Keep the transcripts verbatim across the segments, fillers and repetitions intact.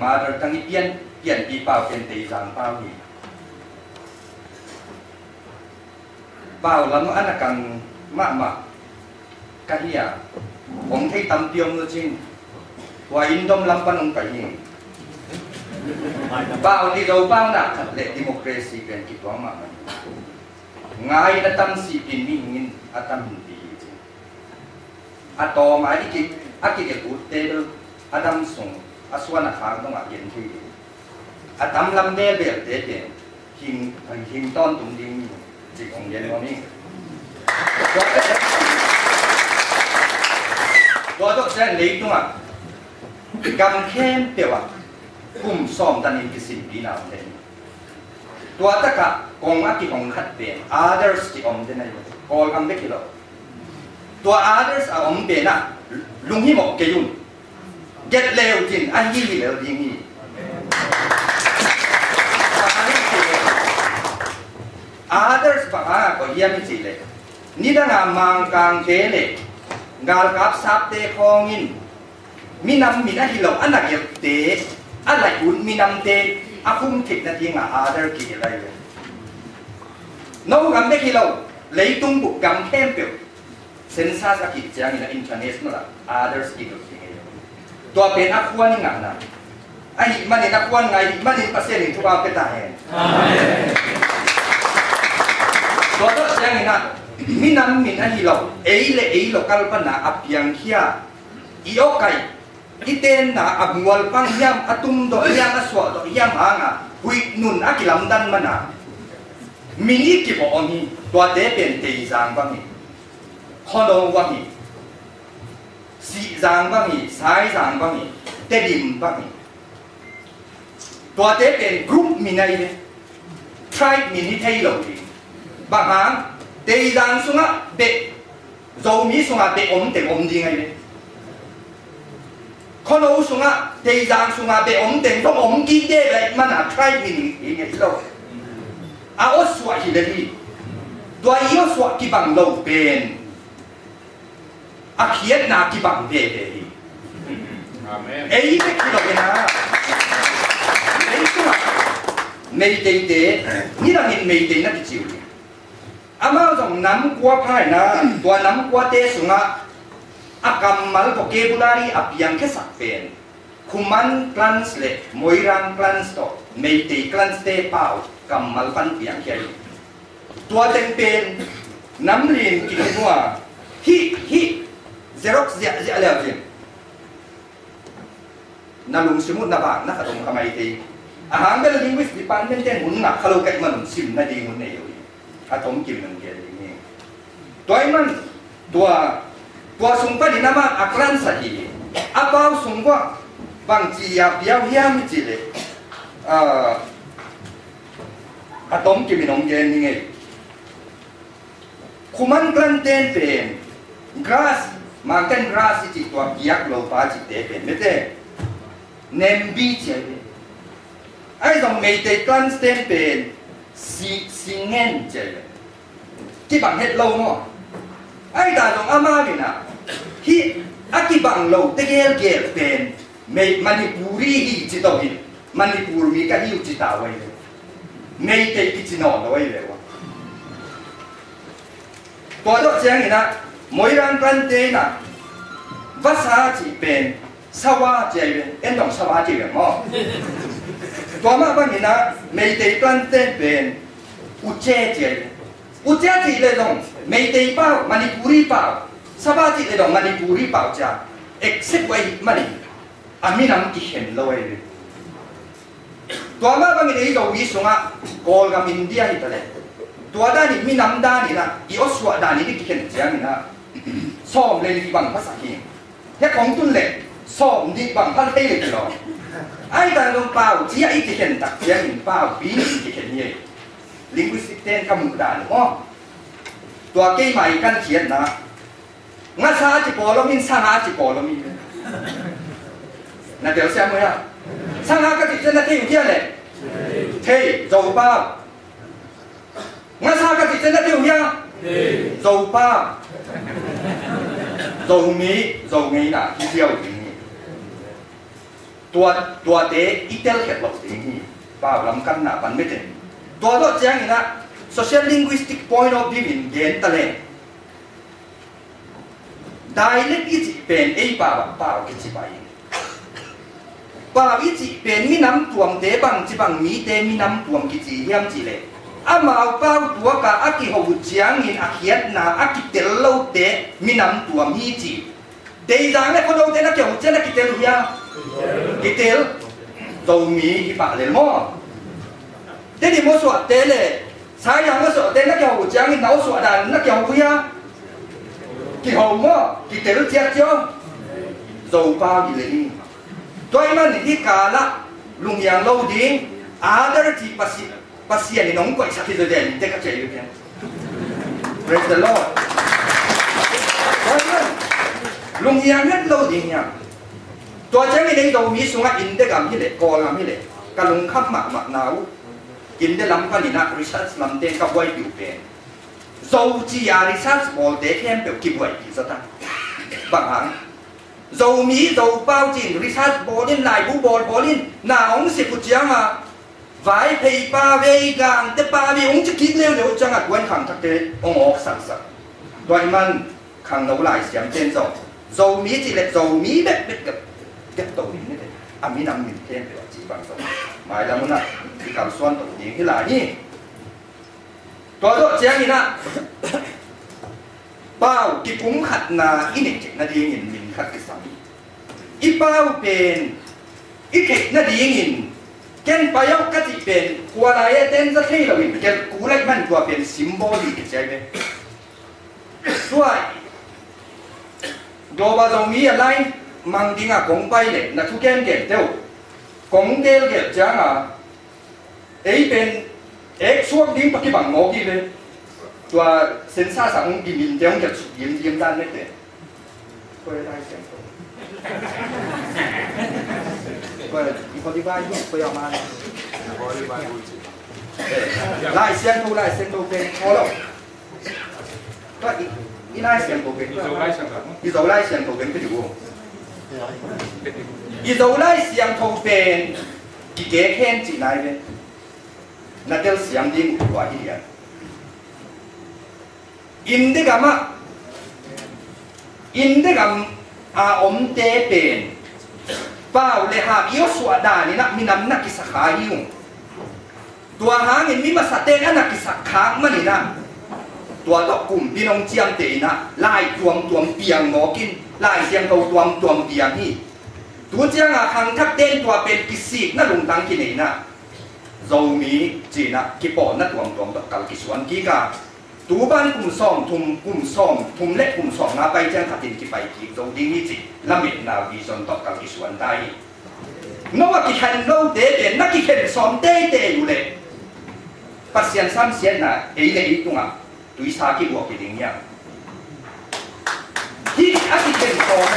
Mother tongue i pian, pianpih pau pen Teizang pau hi. Pau lam a na kang mahmah ka hi a, hong thei tampi om lo cin. Tua inn dom lam pan hong pai hi. Pau nih Zo pau nak khat le democracy pen kituang mahmah hi. Ngai na tam sih pen mihing in a tam hi ti hi cin. A tawm a i ki, a kikep utte bel a dam sung, a suan a khak dongah gen thei ding. A tam lam belbelte pen hing, hing tawntung ding hi, cih kong gen nuam hi. Tua tawh ciang leitungah gam khempeuh ah kum sawm tanin kisimpina om ding hi. Tua takah kong a kihong khat pen others kiom den ahi. Kawlgam bek hi lo. Tua others a om pen ah lunghimawh kei un. Get leu cin a hi hi lel ding hi. Others bang a koi hiam i cih leh, nidang a Mangkangte le galkap sapte khawng in minam min ahi lo a na gelhte, a laih ut minamte a khum theihna dingah other kigelh ahi ve. No gam bek hi lo, leitung bup gam khempeuh census a kih ciangin a international ah others kigelh ding ahi ve. Tua pen a khuan i ngahna. Ahih manin a khuan ngah ahih manin Pasian in thupha pia ta hen. Amen. Tua tawh ciangin ah minam min ahi lo, ei le ei local pan a piangkhia, i awkaih, i tenna a mualpang hiam, a tumdawh hiam, a suahdawh hiam hanga huih nun a kilamdan mana min i kivawh om hi. Tuate pen Teizang bang hi, Khuano bang hi, Sihzang bang hi, Saizang bang hi, Tedim bang hi. Tuate pen group min ahi ve. Tribe min hi thei lo ding. Bang hang, Teizang sungah beh, Zomi sungah beh om teng om ding ahi ve. Khuano sungah, Teizang sungah beh om teng zong om kik de ve, mana tribe min hi, hi ngei lo. A awsuah hi le hi. Tua i awsuah kibang lo pen a khiatna kibang veve hi. Amen. Ei bek hi lo hi na. Ei sungah Meiteite, nidangin Meitei na kici uh hi. Amau zong nam kua pha hi na, tua nam kuate sungah a kammal vocabulary a piangkhiasak pen Khuman clans le Moirang clans tawh Meitei clans te pau kammal pan piangkhia hi. Tua teng pen nam lin kikim uh a, hih, hih, xerox ziahziah leu zin. Na lungsim uh na bang na khat om kha mai thei. A hang bel linguist department ten hun ngak kha lo ka hih man un sim nading hun nei uh hi. A tomkim nong gen ding hi. Tua ahih man tua, tua sung panin amah a clans ahi hi. A pau sung uah bangci a piau hiam i cih leh, ah, a tomkim in hong gen ding hi. Khuman clan ten pen grass, Mangkang grass i cih tua kiak lo pa cihte pen mete nembi ci ahi ve. Ahi zong Meitei clans ten pen si, singen ci ahi ve. Kibang het lo maw? Ahi ta zong amau in ah hih a kibang lo te gelgel pen Mei, Manipuri hi ci to hi. Manipur mi ka hi uh ci ta uh ahi ve. Meitei kici nawn lo ahi ve ua. Tua tawh ciangin ah Moirang clan te in ah vasa cih pen sawa ci ahi ve. En dong sawa ci ve maw? Tua mah bangin ah Meitei clan te pen uce ci ahi ve. Uce cih le dong Meitei pau, Manipuri pau. Sawa cih le dong Manipuri pau cia. Except uh ahih manin a minam kikhen lo ahi ve. Tua mah bangin ei Zomi sungah Kawlgam India hi ta leh, tua danin minam danin ah i awsuah danin i kikhen ciangin ah sawm le nih bang phasak hi. Hek hong tun leh sawm nih bang phal thei le kilawm. Ahi ta zong pau cia i kikhen tak ciangin pau pi nih i kikhen hi. Linguistic ten ka muh dan uh maw? Tua keima i kan khiatna ngasa ci pawlom in sanga ci pawlom in. Na telsiam uh hia? Sanga ka cih ciang na thei uh hia leh? Thei, Zopau. Ngasa ka cih ciang na thei uh hia? Zopau. Zomi, Zo ngeina hi hiau ding hi. Tua, tuate i telkhiat loh ding hi. Pau lamkanna pan mete. Tua zawh ciangin ah social linguistic point of view in gen ta leh, dialect i cih pen ei pau ah pau kici pai. Pau i cih pen minam tuamte bangci bang mite minam tuam kici hiam cih leh, amau pau tuak a a kiho uh ciangin a khiatna a kitel lote minam tuam hi ci. Deihzang le Khuado te na kiho uh ciang na kitel uh hia? Kitel. Zomi hi pah lel maw? Tedim aw suahte le Saizang aw suahte na kiho uh ciangin na aw suah dan na kiho uh hia? Kiho maw? Kitel ciat cio. Zopau hi lel hi. Tua ahih man hih kal ah lunghiang lo ding, other ci Pasi- Pasian in hong koihsak hi zaw ding te ka ci hi uh pian. Praise the Lord. Tua ahih man lunghiang het lo ding hiam? Tua ciangin ei Zomi sungah India gam hi leh, Kawlgam hi leh, ka lungkham mahmahna uh. India lam panin ah research lamte ka buaipih uh pen, Zo ci a research bawlte khempeuh kibuaipih zaw ta. Bang hang? Zomi Zopau ci-in research bawl in, laibu bawlbawl in, na hong sep uh ciang a Vaiphei pa, Vei Gangte pa, Vei hong ci kik leuleu uh ciang a tuan khangthakte hong awk saksak. Tua ahih man khangno laisiamte in zong Zomi cih leh Zomi bekbek gep, gep to ding nete. A minam min khempeuh a ci bang zong mailam un ah i kalsuan to ding hi lai hi. Tua zawh ciangin ah pau kipumkhatna i neih theih nadingin min khat kisam hi. I pau pen i theih nadingin ken pai aw ka cih pen khua lai e ten za thei loin kelh kul ahih man tua pen symbol hi kici hi ve. Tua Global Zomi Alliance mang dingah kong pai leh na thu kenken teuh kong telgelh ciangah ei pen ek suak ding tawh kibang mawk hi ve. Tua census ah hong giminte hong gelh suk diamdiam dan mete. Koi Lai Siangtho. Koi, i koi di bai, koi a man. Lai Siangtho, Lai Siangtho pen khawl lo. Tua i, i Lai Siangtho pen, i Zo Lai Siangtho pen, i Zo Lai Siangtho pen pen i gu. I Zo Lai Siangtho pen kikek hen cih nai ve. Na telsiam ding uh tua hi lian. India gam ah, India gam a omte pen pau le hap i awsuah danin ah minam na kisa kha hi ung. Tua hangin mi masate in a na kisak khak manin ah tua tawh kumpi in hong ciamteh in ah lai tuamtuam piang mawk in, Lai Siangtho tuamtuam piang hi. Tu ciangah khangthakte in tua pen kisikna lungtang kinei in ah Zomi ci-in ah kipawlna tuamtuam tawh kal kisuan kik a, tu ban kum sawmthum, kum sawmthum le kum sawmnga pai ciang khatin kipai kik zo ding hi cih lametna vision tawh kal kisuan ta hi. No a kikhen lote pen na kikhen sawm teitei uh leh Pasian samsiatna ei le ei tungah tuisa kibuak hi ding hiam? Hih a kikhen sawm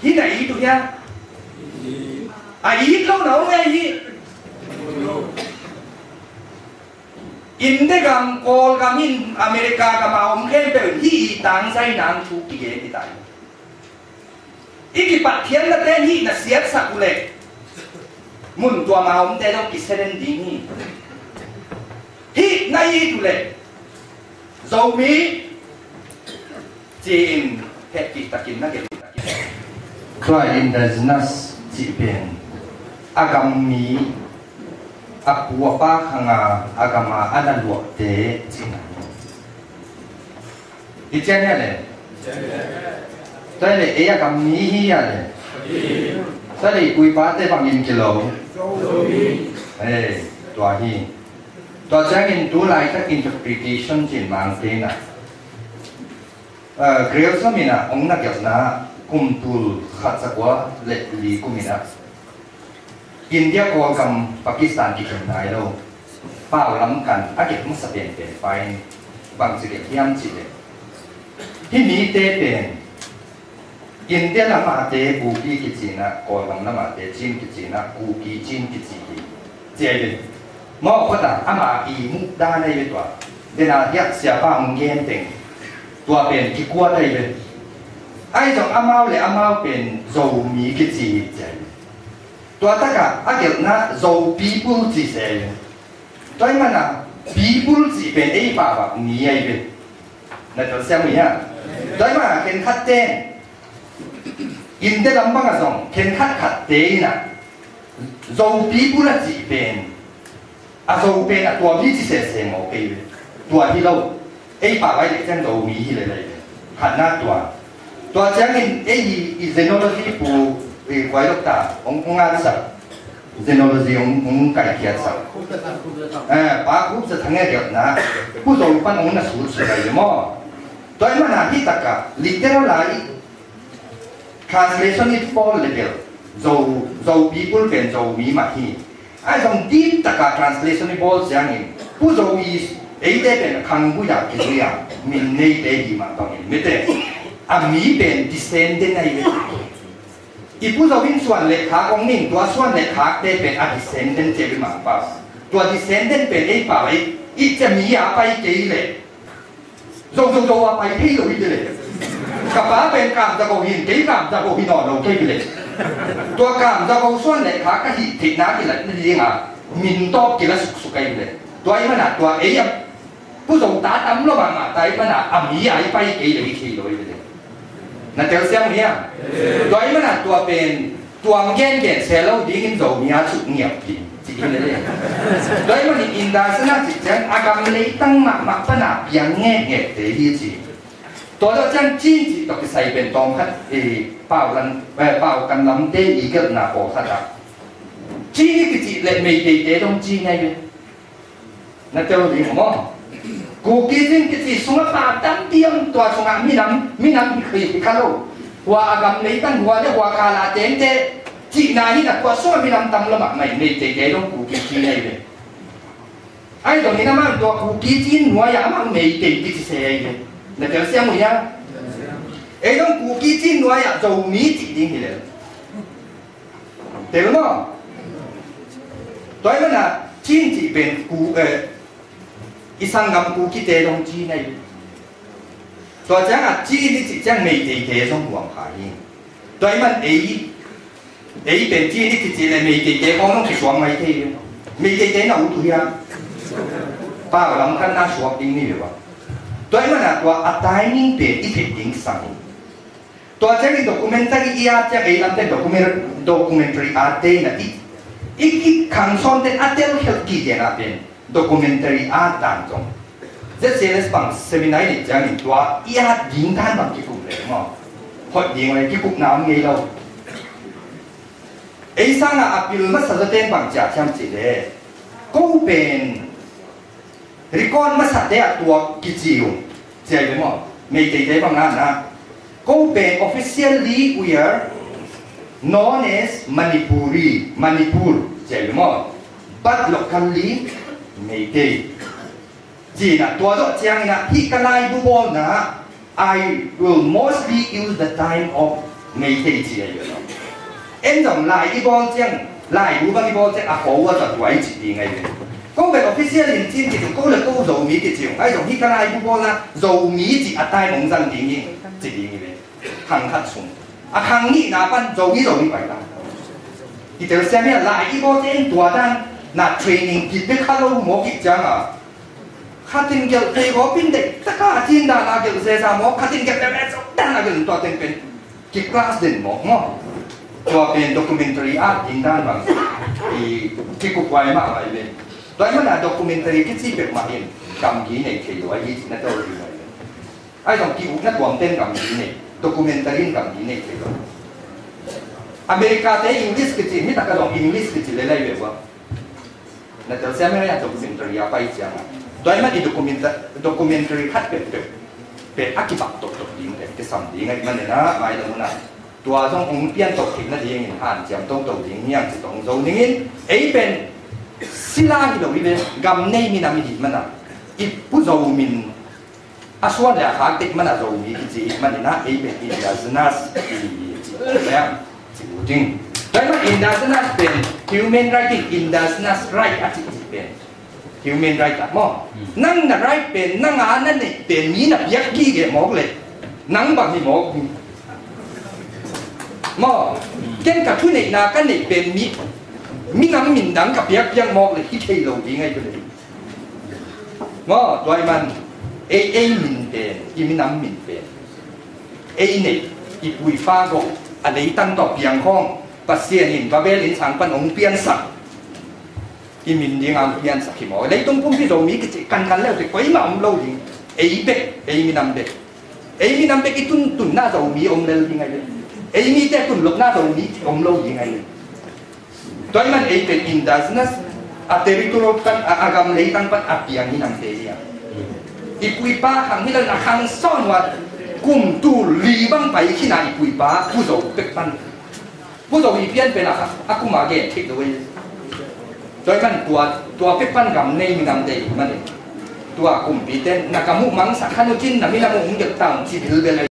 hih na it uh hiam? A it lo na om ei hih. India gam, Kawlgam in, America gam a om khempeuh in hih i tangzai nang thu kigen hi ta hi. I kipathiamnate in hih na siatsak uh leh mun tuam a omte zong kiselen ding hi. Hih na it uh leh Zomi ci-in hehpih takin na gelh. Tua indigenous cih pen a gam mi, a pu a pa khang a, a gam a a na luahte cihna hi. I cian hia le? Tua le ei a gam mi hi hia le? Tua le i pu i pate bangin kilo? Ei, tua hi. Tua ciangin tu laitak interpretation cin mangte in ah, Grierson in ah hong na gelhna kum tul khat za kua le li kum in ah India, Kawlgam, Pakistan kikhen nai lo. Pau lamkan a gelh masa penpen pa in bangci gelh hiam cih leh, hih mite pen India lamahte Kuki kici in ah, Kawlgam lamahte Chin kici in ah, Kuki Chin kici hi. Ci hi. Mawh khuata ama i muh dan ahi ve tua. Dena hiah siapa hong gen teng tua pen kikuat ahi ve. Ahi zong amau le amau pen Zomi kici hi ci a hi. Tua takah a gelhna Zo people ci se hi. Tua ahih manin people cih pen ei pau ah mi ahi ve. Na telsiam uh hia? Tua ahih manin khenkhat ten India lam bangah zong khenkhat khatte in ah Zo people a cih pen a Zo pen a tua mi ci sese maw kei ve. Tua hi lo. Ei pau ah i leh ciang Zomi hi lel ahi ve. Khatna tua. Tua ciangin ei i, i genealogy pu, i kuai lok ta hong, hong ngatsak. Genealogy hong, hong kaikhiatsak. Eh, Pa Khup Za Thang e gelhna Pu Zo pan hong na sutsut ahi ve maw. Tua ahih manin hih takah literal ah i translation i pawl le bel Zo, Zo people pen Zomi mah hi. Ahi zong deep takah translation i bawl ciangin Pu Zo i eite pen khang gui-a kizui-a min neite hi mah bangin mite a mi pen descendant ahi ve. I Pu Zo in suan le khak hong ning, tua suan le khakte pen a descendant ci hi mah bang. Tua descendant pen ei pau ah i, i ci a mi a pai kei leh Zo, Zo, Zo a pai thei lo hi ve le. Ka pa pen Kam Za Go hi in, kei Kam Za Go hi nawn lo kei ve le. Tua Kam Za Go suan le khak ka hih theihna kilatna dingin min tawh kila suksuk ahi ve le. Tua ahih manin tua ei a Pu Zo ta tam lo mahmah ta ahih manin a mi a i pai kei lo hi thei lo hi ve le. Na telsiam uh hia? Tua ahih manin tua pen tuam gengen se lo dingin Zomi a cuk ngiap ding ci hi le le. Tua ahih manin Indus na cih ciang a gam leitang mahmah pan a piang ngekngekte hi ci. Tua zawh ciang Chin cih tawh kisai pen tawm khat, eh, pau kan, eh, pau kan lamte i gelhna pawlkhat ah Chin i kicih le Meiteite dong Chin ahi ve. Na tel ding maw? Kuki Chin kici sungah pau tampi om, tua sungah minam, minam hi, hi kha lo. Hua a gam leitang hua le hua khala tengte cihna hi na, tua sungah minam tam lo mahmah hi, Meiteite dong Kuki Chin ahi ve. Ahi zongin amah tua Kuki Chin nuai-ah amah Meitei kici se ahi ve. Na telsiam uh hia? Ei dong Kuki Chin nuai-ah Zomi cih ding hi lel. Tel maw? Tua ahih manin Chin cih pen Ku, eh, i sanggam Kukite dong Chin ahi. Tua ciangin Chin i cih ciang Meiteite zong huam kha hi. Tua ahih manin ei, ei pen Chin i cih cih le Meiteite khawng zong kisuang mai thei hi. Meiteite na ut uh hia? Pau lam khat na suak ding ni ve ua. Tua ahih manin tua a timing pen i theih ding sang hi. Tua ciangin documentary i at ciang ei lamte documen-, documentary at te in a i, i, i khang sawnte a tel khelh kik gen a pen documentary at dan zong Z C L S bang seminar i neih ciangin tua i at ding dan bang kikup le maw? Hoih ding le kikupna om ngei lo. Ei sangin a pil masa zawten bang ci hiam cih le ko pen record masate ah tua kici uh ci ahi ve maw? Meiteite bang na na. Ko pen officially we are known as Manipuri, Manipur ci ahi ve maw? But locally Meitei. Ci-in ah tua zawh ciangin ah hih ka laibu bawlna I will mostly use the time of Meitei ci ahi ve. En zong lai i bawl ciang, laibu bang i bawl ciang a forward a tua i cih ding ahi ve. Ko pen official in Chin kici, ko le ko Zomi kici ung. Ahi zong hih ka laibu bawlna Zomi cih a time hong zang ding hi cih ding hi ve. Khang khat sung a khang nihna pan Zomi Zomi pai ta. I telsiam hi a, lai i bawl ciang tua dan na training kit bek kha lo maw kik ciang a. Khatin gelh thei gawpin deih taka a cin dana gelh zeza maw, khatin gelh lele zo dana gelh tua teng pen ki class den maw maw. Tua pen documentary a ding dan bang i kikup huai mahmah i ve. Tua i mana documentary kici pek mah in gamgi nei thei lo ahi cih na tel ding ahi ve. Ahi zong ki-ukna tuamten gamgi nei, documentary in gamgi nei thei lo. America te English kici, mi taka zong English kici lele i ve ua. Na telsiam hi a, documentary a pai ciang a. Tua i man i documenta-, documentary khat peuhpeuh pen a kibak toktok ding pen kisam ding ahih manin a, mailam hun a tua zong hong pian tok theihna dingin hanciam toto ding hi hang ci tong zo ning in, ei pen sila hi lo i ve, gam nei minam i hih mana i Pu Zo min a suan le a khak tek mana Zomi kici i hih manin a, ei pen indigenous i ci leng ci uh ding. Tua i man indigenous pen human right in, indigenous right a cih cih pen human right ah maw. Nang na right pen nang a na neih pen mi na piak gige mawk leh nang bang hi mawk hi. Maw, ken ka thuneihna ka neih pen mi, minam min dang ka piakpiak mawk le hi thei lo ding ahi ve. Maw, tua ahih man ei, ei min pen, i minam min pen, ei neih, i pu i pa gawh, a leitang tawh piang khawng Pasian in Babel inn sang pan hong piansak i min ding a hong piansak hi maw. Leitung pumpi Zomi kici kankan le uh teh koimah om lo ding. Ei bek, ei minam bek. Ei minam bek i tuntunna Zomi om lel ding ahi ve. Ei mite tunlokna Zomi om lo ding ahi ve. Tua ahih man ei pen indigenous, a territory pan, a, a gam leitang pan a piang minamte hi a. I pu i pa khang hi lo in a khang sawn uh a kum tul li bang pai khin a i pu i pa Pu Zo pek pan. Pu Zo i pian pen a, a kum a gen thei lo ei. Tua ahih man tua, tua pek pan gam nei minamte ahih man ei. Tua kumpite na gam uh mangsak kha uh cin na minam uh hong gelh ta un ci bilbel ei.